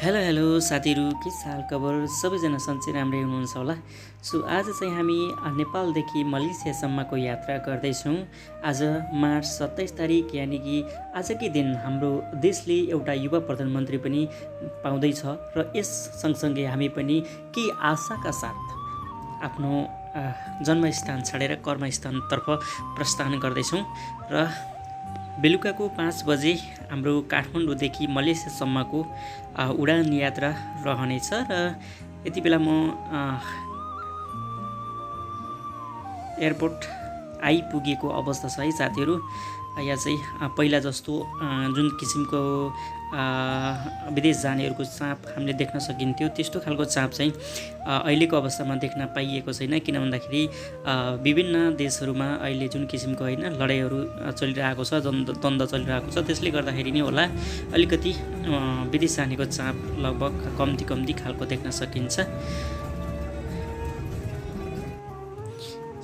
Hello hello साथीहरू, के हाल खबर? सबैजना सन्चै राम्रै हुनुहुन्छ होला। सो आज चाहिँ हामी नेपालदेखि मलेसियासम्मको यात्रा गर्दैछौँ। आज मार्च 27 तारिक, यानि कि आजकै दिन हाम्रो देशले एउटा युवा प्रधानमन्त्री पनि पाउँदैछ र यस सँगसँगै हामी पनि केही आशाका साथ आफ्नो जन्मस्थान छाडेर कर्मस्थानतर्फ प्रस्थान गर्दैछौँ र बेलुकाको 5 बजे हाम्रो काठमाडौँदेखि मलेसियासम्मको उडान यात्रा रहनेछ र यति बेला म एयरपोर्ट आइपुगेको अवस्था छ है साथीहरू। यहाँ चाहिँ पहिला जस्तो जुन किसिमको विदेश जानेहरूको चाप हामीले देख्न सकिन्थ्यो त्यस्तो खालको चाप चाहिँ अहिलेको अवस्थामा देख्न पाइएको छैन, किन भन्दाखेरि विभिन्न देशहरूमा अहिले जुन किसिमको लडाइँहरू चलिरहेको छ, द्वन्द्व चलिरहेको छ, त्यसले गर्दाखेरि नै होला अलिकति विदेश जानेको चाप लगभग कम्ती खालको देख्न सकिन्छ।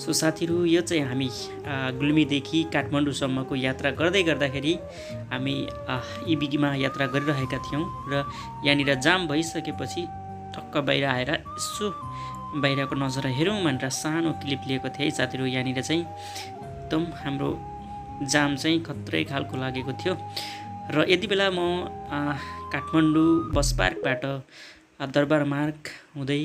सो साथीहरू, यो चाहिँ हामी गुल्मीदेखि काठमाडौँसम्मको यात्रा गर्दाखेरि हामी इबिगीमा यात्रा गरिरहेका थियौँ र यहाँनिर जाम भइसकेपछि ठक्क बाहिर आएर यसो बाहिरको नजारा हेरौँ भनेर सानो क्लिप लिएको थिएँ साथीहरू। यहाँनिर चाहिँ एकदम हाम्रो जाम चाहिँ खत्रै खालको लागेको थियो र यति बेला म काठमाडौँ बस पार्कबाट दरबार मार्ग हुँदै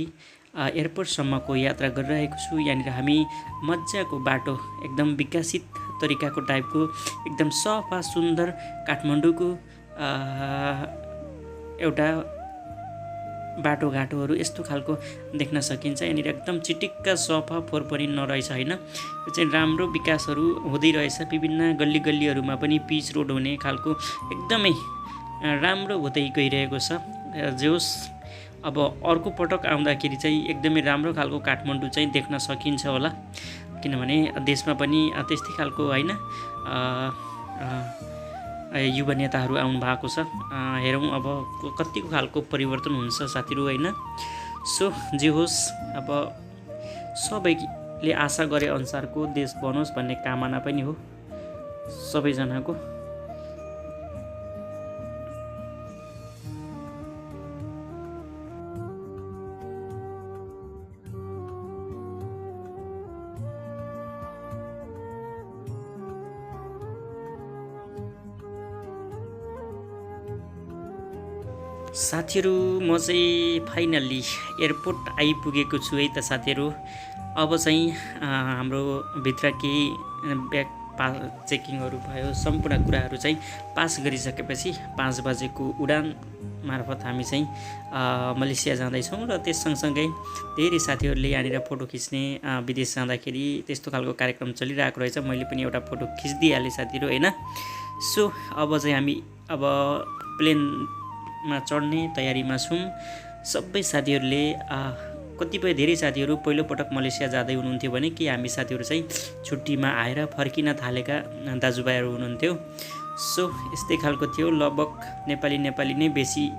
एयरपोर्टसम्मको यात्रा गरिरहेको छु। यहाँनिर हामी मजाको बाटो, एकदम विकसित तरिकाको टाइपको, एकदम सफा सुन्दर काठमाडौँको एउटा बाटोघाटोहरू यस्तो खालको देख्न सकिन्छ। यहाँनिर एकदम चिटिक्क सफा फोहोर पनि नरहेछ होइन। यो चाहिँ राम्रो विकासहरू हुँदै रहेछ। विभिन्न गल्लीहरूमा पनि पिच रोड हुने खालको एकदमै राम्रो हुँदै गइरहेको छ। जे होस्, अब अर्को पटक आउँदाखेरि चाहिँ एकदमै राम्रो खालको काठमाडौँ चाहिँ देख्न सकिन्छ होला, किनभने देशमा पनि त्यस्तै खालको युवा नेताहरू आउनु भएको छ। हेरौँ अब कतिको खालको परिवर्तन हुन्छ साथीहरू होइन। सो जे होस्, अब सबैले आशा गरे अनुसारको देश बनोस् भन्ने कामना पनि हो सबैजनाको। साथीहरू, म चाहिँ फाइनल्ली एयरपोर्ट आइपुगेको छु है त साथीहरू। अब चाहिँ हाम्रो भित्र केही ब्याग चेकिङहरू भयो, सम्पूर्ण कुराहरू चाहिँ पास गरिसकेपछि 5 बजेको उडान मार्फत हामी चाहिँ मलेसिया जाँदैछौँ र त्यस सँगसँगै धेरै साथीहरूले यहाँनिर फोटो खिच्ने, विदेश जाँदाखेरि त्यस्तो खालको कार्यक्रम चलिरहेको रहेछ। मैले पनि एउटा फोटो खिचिदिइहालेँ साथीहरू होइन। सो अब चाहिँ हामी प्लेनमा चढ्ने तयारीमा छौँ। सबै साथीहरूले कतिपय धेरै साथीहरू पहिलोपटक मलेसिया जाँदै हुनुहुन्थ्यो भने कि हामी साथीहरू चाहिँ छुट्टीमा आएर फर्किन थालेका दाजुभाइहरू हुनुहुन्थ्यो। सो यस्तै खालको थियो, लगभग नेपाली नै बेसी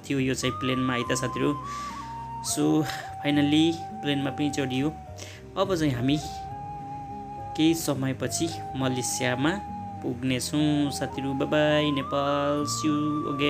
थियो यो चाहिँ प्लेनमा है त साथीहरू। सो फाइनल्ली प्लेनमा पनि चढियो। अब चाहिँ हामी केही समयपछि मलेसियामा पुग्नेछौँ साथीहरू। Bye bye Nepal, see you again.